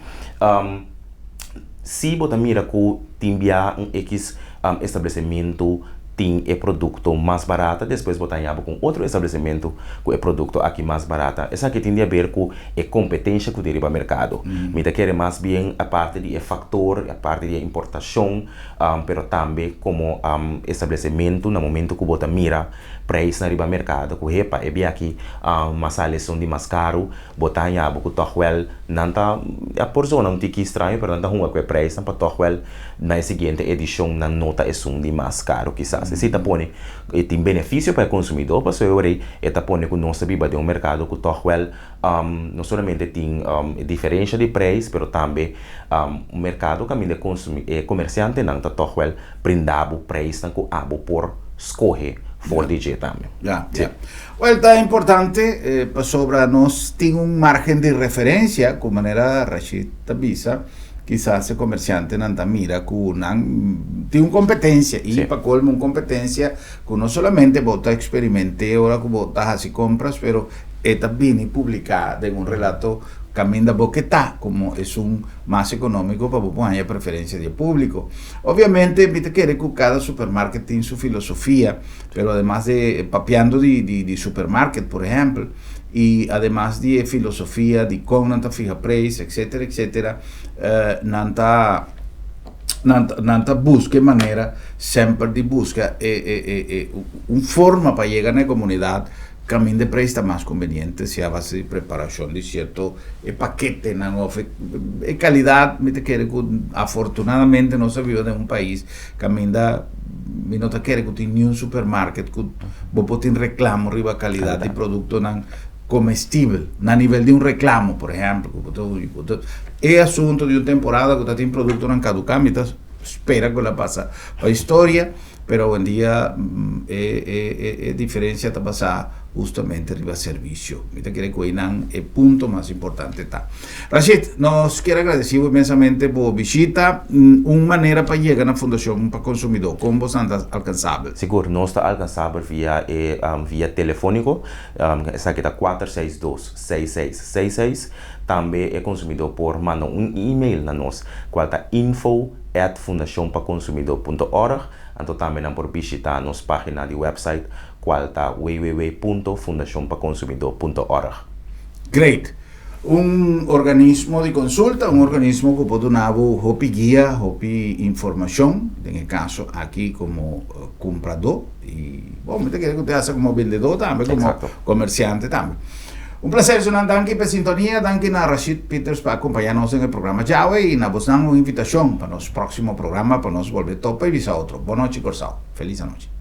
Si bo ta mira ku tin bia un ekis establesimentu tin e produkto mas barata, despues bo ta haña bo ku un otro establesimentu ku e produkto aki mas barata. Esaki tin di haber ku e kompetensha ku tin riba merkado. Mi ta kere mas bien aparte di e faktor, aparte di e importashon, pero tambe komo establesimentu na momentu ku bo ta mira preisnan riba merkado ku hepa e bia aki mas sali esun di mas karu, bo ta haña bo ku tòg wèl nan ta, a por zona un tiki straño pero nan ta hunga ku e preisnan pa tòg wèl na e siguiente edishon nan no ta esun di mas karu kisas. Esei ta pone e tin benefisio pa e konsumidó pasobra e ora ei e ta pone ku nos ta biba den un merkado ku tòg wèl no solamente tin e diferensha di preis pero tambe un merkado kaminda e komersiantenan ta tòg wèl brinda bo preisnan ku abo por skohe for di dje tambe. Ya, ya. Wèl ta importante pasobra nos tin un márgen di referensia ku manera Rashid ta bisa kisas e komersiantenan ta mira ku nan tin un kompetensia i pa kolmo un kompetensia ku no solamente bo ta eksperiment'é ora ku bo ta hasi kompras pero e ta bini publiká den un relato. kaminda bo ke ta komo esun mas ekonómiko pa bo por haña preferensia di e públiko. Obviamente mi ta kere ku kada supermarket tin su filosofia, pero ademas de papiando di di di supermarket por ehèmpel i ademas di e filosofia di kon nan ta fiha preis etsetera etsetera nan ta nan ta nan ta buska e manera semper di buska e e e e un forma pa yega na e komunidat Kaminda e preis ta mas konveniente si a base di preparashon di sierto e paketenan òf e kalidat. Mi ta kere ku afortunadamente nos ta biba den un pais kaminda mi no ta kere ku tin niun supermarket ku bo por tin reklamo riba kalidat di produktonan komestibel na nivel di un reklamo por ehèmpel ku bo ta bo ta e asunto di un temporada ku ta tin produktonan kaduká mi ta spera ku el a pasa pa historia. Pero awendia e e e diferencia ta basá hustamente riba servicio. Mi ta kere ku einan e punto mas importante ta. Rashid, nos kier agradeci bo inmensamente bo bishita. Un manera pa yega na Fundacion pa Consumidó, kon bosan ta alcansabel? Sigur, nos ta alcansabel via e via telefonico, esaki ta 462 6666. Tambe e consumidó por manda un email na nos, cual ta info at fundacionpaconsumidó punto org, anto tambe nan por bishita nos pagina di website cual ta www punto fundacionpaconsumidó punto org. Great! Un organismo di consulta, un organismo cu por duna bo hopi guia, hopi informacion, den e caso aki como cumpradó y bon mi ta kere cu te haci como bendedó tambe, como comerciante tambe. Un placer sunan danki pa e sintonia, danki na Rashid Pieters pa acompaña nos den e programa djawe y na bosnan un invitacion pa nos proximo programa pa nos bolbe topa y bisa otro. Bon nochi Corsou. Feliz anochi.